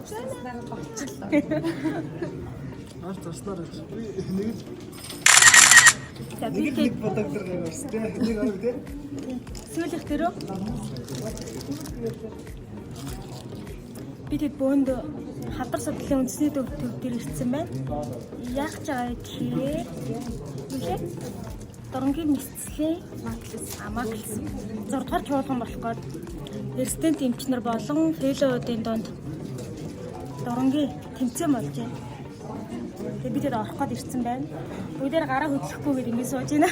Орчлосноор болчихлоо. Орч орсноор би нэг л За би нэг тэг бодог дээр гай орсон тий. Нэг орог тий. сүүлийнх дөрөв. Би тэд бөөнд хавдар судлалын үндэсний төв дээр ирсэн байна. Яах гэж байгаа вэ гэхээр юу лээ? Дурангийн мэсцлийн Маклс 6 дугаар чуулган болох гээд резидент эмчнэр болон фэллоудын дунд дурангийн тэмцээн болж байна. Тэгээ би тэд орох гээд ирсэн байна. Бүгдээр гараа хөдлөхгүйгээр ингэ сууж байна.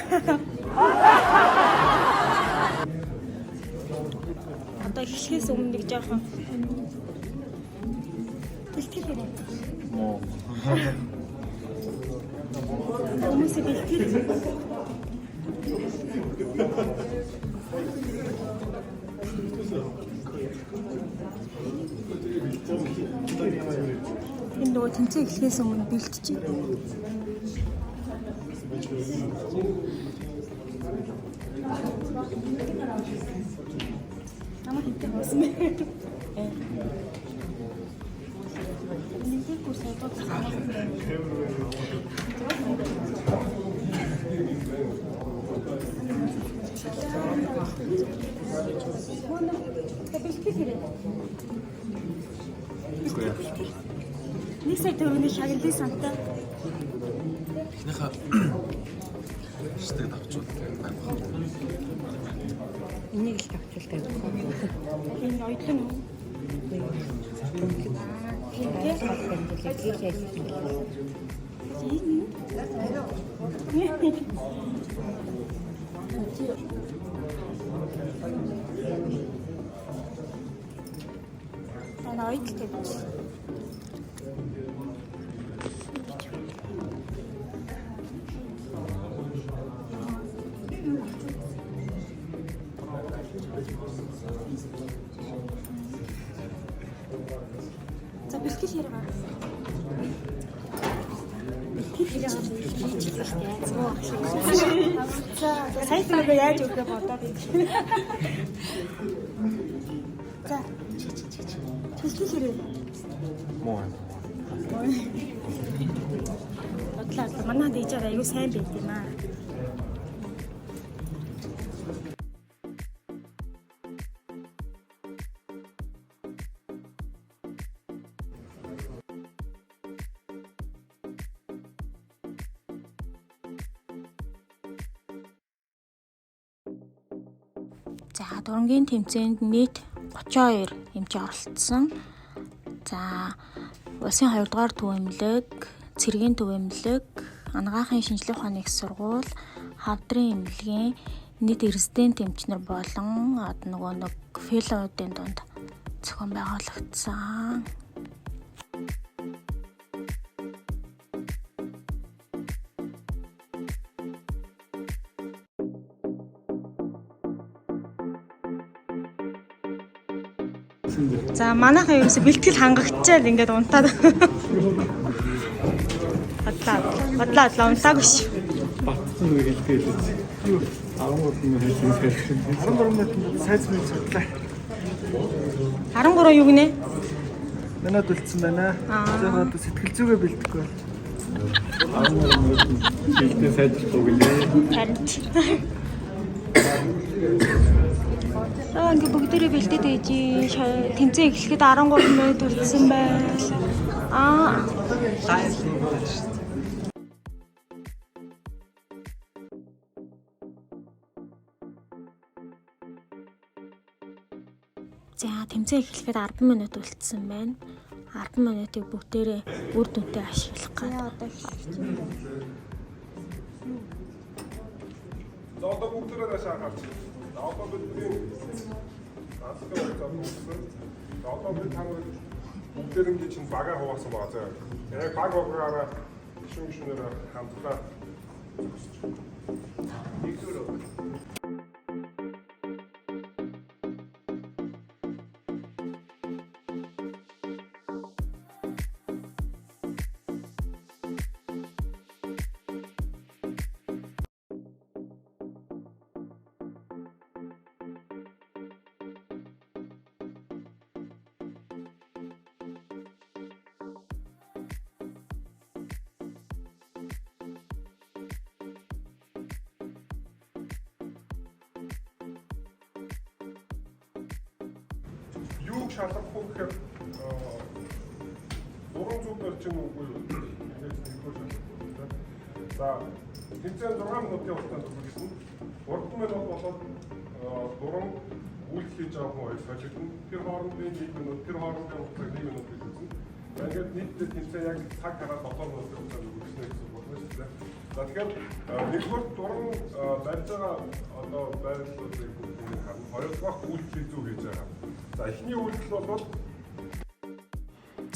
Одоо эхлэхээс өмнө нэг жоохон бэлтгэл хэрэг. Муу. Хүмүүсээ бэлтгэл. Энэ нөгөө тэмцээн эхлэхээс өмнө бэлтжиж байна. Намайг хинтээ хоосон бэ? Нэгдүгээр суудаад байна. Бэлтгэл хэрэг. Бэлтгэл. Нэг сая төгрөгийн шагналын сантай. Эхнийхээ штэг давчууд байх. Энийг л тавчултай байх. Энэ оюутлын юм. Тийм тий. Энэ. Энэ оюутл тавьж. За бэлтгэл хэрэг аа. Бэлтгэл хэрэг аа. За сайн нөгөө яаж өгөх бодоод байна. За. Бэлтгэл хэрэг. Муу. Бодлоо. Манай дижээр аягүй сайн байт юм аа. За дурангийн тэмцээнд нийт 32 эмч оролцсон. За улсын 2 дугаар төв эмнэлэг, цэргийн төв эмнэлэг, анагаахын шинжлэх ухааны их сургууль, хавдрын эмнэлгийн нийт резидент эмчнэр болон одоо нөгөө нэг фэллоудын дунд зохион байгуулагдсан. За манайхан ерөөсө бэлтгэл хангагдчихал ингээд унтаад. Бодлоо. Бодлоо бодлоо унтаагүй шүү. Батцсан нэг хэлдэг хэлээ. Юу 13 минут хэлсэн хэрэг. 13 минутанд сайз минут судлаа. 13 юу гинэ? Минут үлдсэн байна. За одоо сэтгэл зүгээ бэлтгэхгүй байна. 13 минут хэлдэг сайжрахгүй гэлээ. Харин ч. Аа ингээ бүгдээрээ бэлдээд ээж тэмцээн эхлэхэд 13 минут үлдсэн байл. Аа За тэмцээн эхлэхэд 10 минут үлдсэн байна. 10 минутыг бүгдээрээ үр дүнтэй ашиглах гээд. Одоо эхлэх чинь. За одоо бүгдээрээ нааш анхаарч. За одоо бидний наслын хугацаа дууссан. За одоо бид та нарыг бүгдээрэнгийн чинь багаа хуваасан байгаа заа. Яг баг багаараа гишүүн гишүүнээрээ хамтдаа зогсож. Нэгдүгээр Зүг шалгах уу гэхээр дуран зүг барьж гэнэ үгүй юу? Ингээд нэгдүгээр шалгах тийм. За, тэмцээн 6 минутын хугацаанд үргэлжлэнэ. 3 минут болоод дуран үйлдэл хийж байгаа хүн хоёр солигдоно. Тэр хоорондын 1 минут, тэр хоорондын хугацааг 1 минут гэж үзнэ. За, ингээд нийтдээ тэмцээн яг цаг хараад 7 минутын хугацаанд үргэлжлэнэ гэсэн үг болно шүү дээ. За, тэгэхээр нэгдүгээр дуран барьж байгаа одоо байрлалуудыг бүгдийг харна. Хоёрдугаар үйлдэл зүй хийж байгаа. За, эхний үйлдэл бол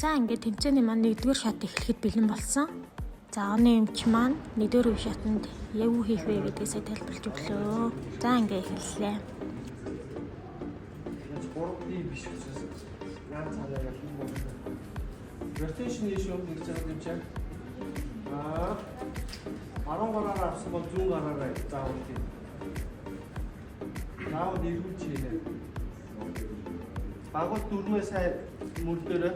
За, ингээд тэмцээний маань нэгдүгээр шат эхлэхэд бэлэн болсон. За, оны эмч маань нэгдүгээр үе шатанд яг юу хийх вэ гэдгийг сая тайлбарлаж өглөө. За, ингээд эхэллээ. Яаж 3D биш учраас наад цаанаа яг юм байна. Rotation ийш юм гэж байгаа юм чинь. Аа 13-аар авсан бол зүүн гараараа заавал тийм. Заавал эргүүлж хийнэ. Багвал дөрмөө сайн мөрдөрөө.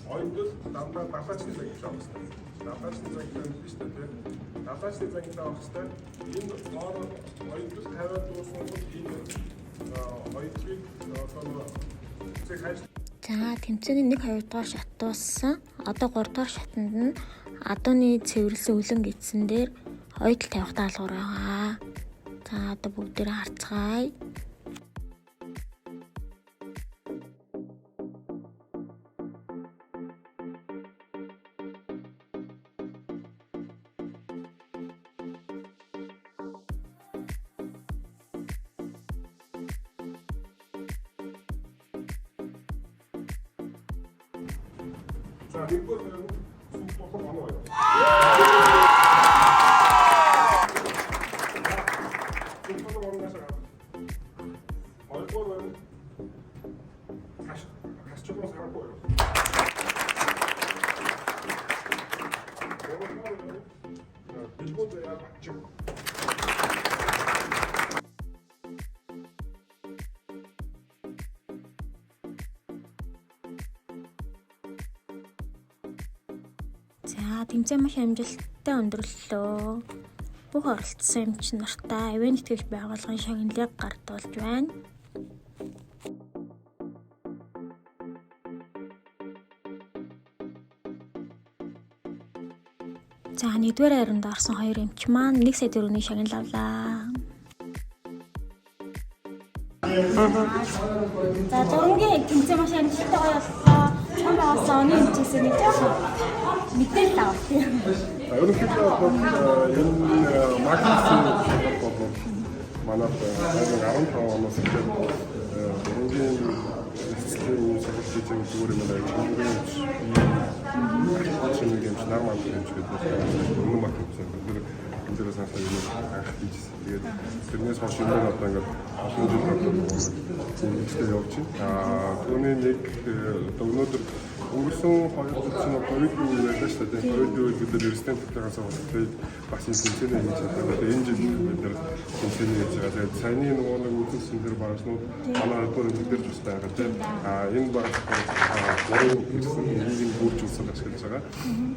Оюутнууд дандаа далаачны загтлаа авах хэрэгтэй. Далаачны загтлаа гэдэг шүү дээ, тийм. Далаачны загтлаа авах хэрэгтэй. Энэ доор оюутнууд 50-аад дууссан бол энэ оюутлыг одоо цэг хайж. За, тэмцээний 1 2 дугаар шат дууссан. Одоо 3 дугаар шатанд нь адууны цэвэрлсэн өлөн гидсэн дээр оюутал тавих даалгавар байгаа. За, одоо бүгдээрээ харцгаая. За, нэгдүгээр нь сүх тулан оноо юу. Сүх тулан оноогоос гарах. Хоёрдугаар нь хаш хасчулуун сарахгүй юу. Гуравдугаар нь бэлгүүн заяа батчих. За, тэмцээн маш амжилттай өндөрлөлөө. Бүх оролцсон эмч нартаа авийн тэтгэгч байгууллагын шагналыг гардуулж байна. За, нэгдүгээр хайранд орсон хоёр эмч маань 1 сая төгрөгийн шагнал авлаа. За, зургийн тэмцээн маш амжилттай гоё боллоо. Чам байгуулсан оны эмчээсээ нэг жоохон мэдээлэл авах юм. За, ерөнхийдөө бол энэ маркетинг бол манайд 2015 оноос эхлээд дөрвийн цэцлэгийн юм сахилт хийж байгаа зүгээр юм байна. Чимэгийн эмч, чимэгийн эмч, нар манд эмч гэдэг өмнө мат эмч. Бид нэр энэ дээрээс анхлаа юм анх хийжсэн. Тэгээд тэрнээс хойш юм одоо ингээд олон жил одоо тэмцэлтэй явж байна. Аа түүний нэг одоо өнөөдөр өнгөрсөн 2 жил чинь ковидын үе байлаа шүү дээ. Ковидын үед бид нар резиденттэйгээ суралцлыг бас энэ тэмцээнээ хийж байгаа. Тэгээд энэ жил бид нар тэмцээнээ хийж байгаа. Тэгээд саяны нөгөө нэг үзүүлсэн тэр багшнууд манай хоёрдугаар эмнэлэг дээр ч бас байгаа тийм. Аа энэ багш гурван ирсэн, нэгийг нь бүрж улсад ашиглаж байгаа.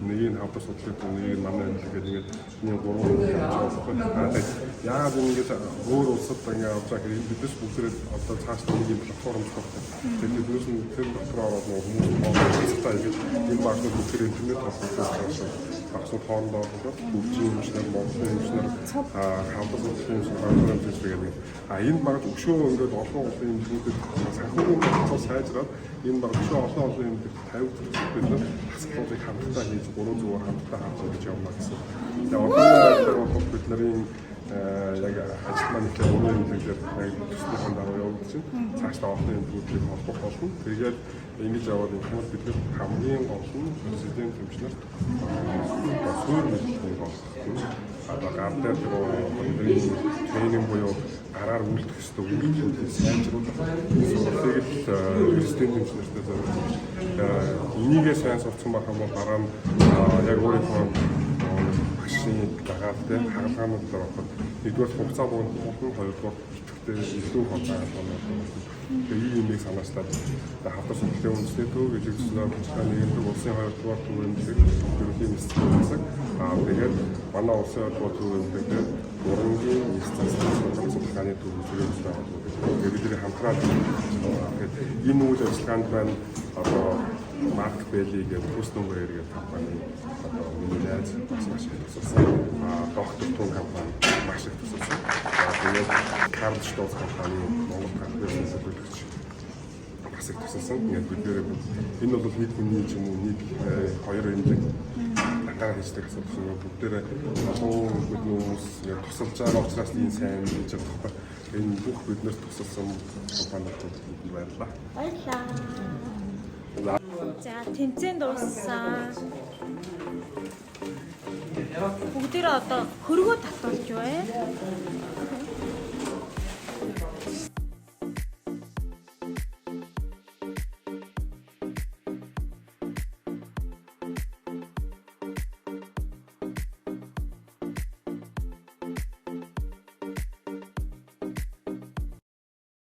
Нэгийг нь хавдар судлалын төв, нэгийг нь манай эмнэлэг гэдэг ингээд энэ гурван явж байгаа байхгүй. Аа тэгээд яагаад энэ ингэж өөр улсад ингээд явж байгаа гэхээр энэ биднес бүгдээрээ одоо цааш нэг юм платформ зохиохгүй. Тэгээд биднес нь тэр дотор ороод нөгөө хүмүүс хоорондоо ингэж энэ багшнууд бүгдээр интернет холбогдсон байгаа шүү. Багшнууд хоорондоо холбогдоод бүржийн эмчнэр, Монголын эмчнэр, хавдар судлалын эмчнэр, хавдар эмчнэр гэдэг. А энэ багш өшөө ингээд олон олон эмнэлгүүдэд санхүүгийн тогтолцоо сайжраад энэ баг өшөө олон олон эмнэлэгт 50 бид нар дасгалуудыг хамтдаа хийж гурван зүгээр хамтдаа харж ингэж явна гэсэн. Тэгээ одоогийн байдлаар бол бид нарын яг ажил маань ихлээр гурван эмнэлгээр яг төслийнхэн дагуу явагдаж байна. Цаашдаа олон эмнэлгүүдийг холбох болно. Тэгээд ингэж яваад юм бол бид нар хамгийн гол нь президент эмчнэрт суурь мэдлэгийг олгох тийм одоо гар дээр тэр бидний тренинг буюу гараар үлдэх ёстой үйлдэлүүдийг сайжруулах сургалтыг л президент эмчнэртэй зориулж энийгээ сайн сурцсан байх юм бол дараа нь яг өөрийнхөө багшийн дагаад тийм хагалгаанууд дээр ороход нэгдүгээр хугацаа богино болно, хоёрдугаар идэвхтэй илүү хол хагалгаанууд болно. Тэгээ ийм юмыг санаачлаад хавдар судлалын үндэсний төв гэж үзсэн ажиллагаа нийгэмлэг улсын хоёрдугаар төв эмнэлэг ерөнхий мэс засаг. Аа тэгээд манай улсын хоёрдугаар төв эмнэлэг дээр дурангийн мэс засгийн сургалт судалгааны төв үзүүлэх байгууллага гэж. Тэгээд бидний хамтраад тэгээд энэ үйл ажиллагаанд байна одоо Марк Бели гэдэг Пүснүгэр гэдэг компани одоо миний найз бас маш их тусалсан. Аа доктор Тун компани маш их тусалсан. Тэгээд Карл Штолц компани Монгол компани төлөөлөгч бас их тусалсан. Ингээд бид нэр энэ бол нэг хүний ч юм уу нэг хоёр эмнэлэг дандаа хийждэг асуудал шүү. Бүгдээрээ олон бидний хүмүүс ингээд тусалж байгаа учраас энэ сайн хийж байгаа байхгүй. Энэ бүх биднэрт тусалсан компаниудад бидэнд баярлалаа. Баярлалаа. За тэмцээн дууссан. Бүгдээрээ одоо хөргөө татуулж байна.